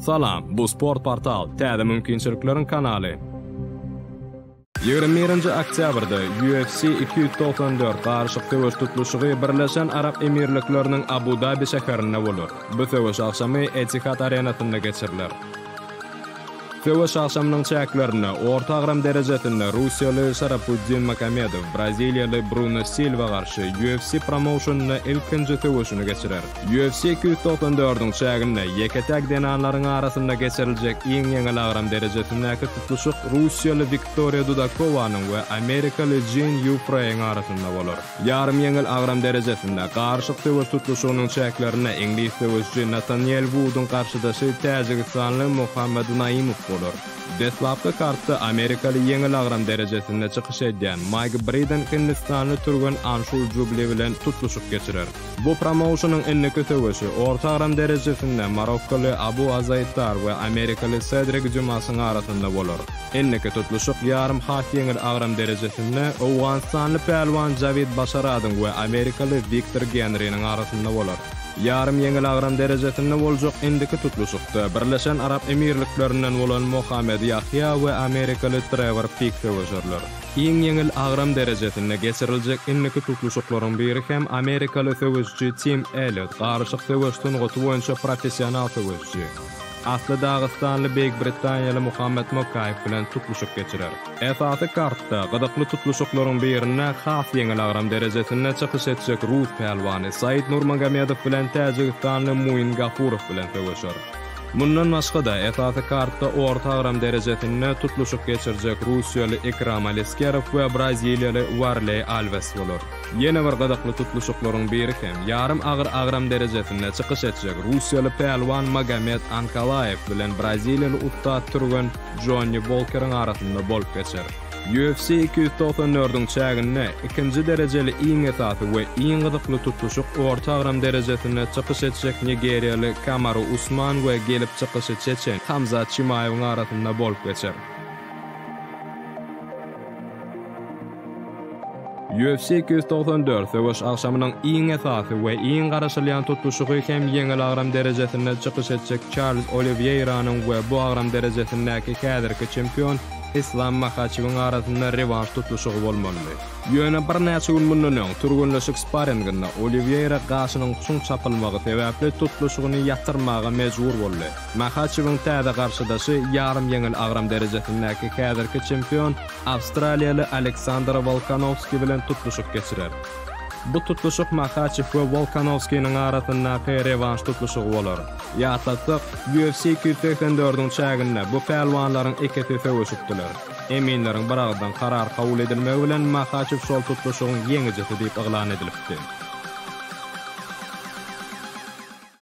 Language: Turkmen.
Salam, bu Sport Portal, täze mümkinçilikleriň kanaly. 21-nji oktýabrda UFC 294 garyşyk söweş tutluşygy Birleşen Arap Emirlikleriniň Abu-Dabi şäherinde bolar. Bu söweş agşamy Etihad Arenasynda geçiriler. Söweş agşamynyň çäklerinde orta agram derejesinde russiýaly Şarapuddin Magomedow braziliýaly Bruno Silwa garşy UFC promouşeninde ilkinji söweşini geçirer. UFC 294-iň çäginde ýeke-täk zenanlaryň arasynda geçiriljek iň ýeňil agram derejesindäki tutluşyk russiýaly Wiktoriýa Dudakowanyň we amerikaly Jin Ýu Freýiň arasynda bolar. Ýarym ýeňil agram derejesinde garyşyk söweş tutluşygynyň çäklerinde iňlis söweşiji Nataniel Wuduň garşydaşy täjigistanly Muhammed Naimow bolar. Deslapky kartda amerikaly ýeňil agram derejesinde çykyş edýän Maýk Briden hindistanly türgen Anşul Jubli bilen tutluşyk geçirer. Bu promouşeniň indiki söweşi orta agram derejesinde marokkaly Abu Azaýtar we amerikaly Sedrik Dýumasyň arasynda bolar. Indiki tutluşyk ýarym has ýeňil agram derejesinde owganystanly pälwan Jawid Başaradyň we amerikaly Wiktor Genriniň arasynda bolar. Ýarym ýeňil agram derejesinde boljak indiki tutluşykda Birleşen Arap Emirliklerinden bolan Mohamed Ýahýa we amerikaly Trewor Pik söweşerler. Iň ýeňil agram derejesinde geçiriljek indiki tutluşyklaryň biri hem amerikaly söweşiji Tim Elliot garyşyk söweş sungaty boýunça professional söweşiji. Asly dagystanly Beýik Britaniýaly Muhammet Mokaýew bilen tutluşyk geçirer. Esasy kartda gyzykly tutluşyklaryň birinde has ýeňil agram derejesinde çykyş etjek rus pälwany Said Nurmagomedow bilen täjigistanly Muin Gafurow bilen söweşer. Mundan başga-da, esasy kartda orta agram derejesinde tutluşyk geçirjek russiýaly Ikram Aleskerow we braziliýaly Warleý Alwes bolar. Ýene bir gyzykly tutluşyklaryň biri hem ýarym agyr agram derejesinde çykyş etjek russiýaly pälwan Magomed Ankalaýew bilen braziliýaly ussat türgen Jonni Wolkeriň arasynda bolup geçer. UFC 294-iň çäginde ikinji derejeli iň esasy we iň gyzykly tutluşyk orta agram derejesinde çykyş etjek nigeriýaly Kamaru Usman we gelip çykyşy çeçen Hamzat Çimaýewiň arasynda bolup geçer. UFC 294 söweş agşamynyň iň esasy we iň garaşylýan tutluşygy hem ýeňil agram derejesinde çykyş etjek Çarlz Oliweýranyň we bu agram derejesindäki häzirki çempion Islam Mahaçewiň arasynda rewanş tutluşygy bolmalydy. Ýöne birnäçe gün mundan öň türgenleşik sparringinde Oliweýra gaşynyň çuň çapylmagy sebäpli tutluşygyny ýatyrmaga mejbur boldy. Mahaçewiň täze garşydaşy ýarym ýeňil agram derejesindäki häzirki çempion Awstraliýaly Aleksandr Wolkanowskiý bilen tutluşyk geçirer. Bu tutluşyk Mahaçew we Wolkanowskiniň arasyndaky rewanş tutluşygy bolar. Ýatlatsak, UFC 284-iň çäginde bu pälwanlaryň ikisi söweşipdiler. Eminleriň biragyzdan karar kabul edilmegi bilen Mahaçew şol tutluşygyň ýeňijisi diýip yglan edilipdi.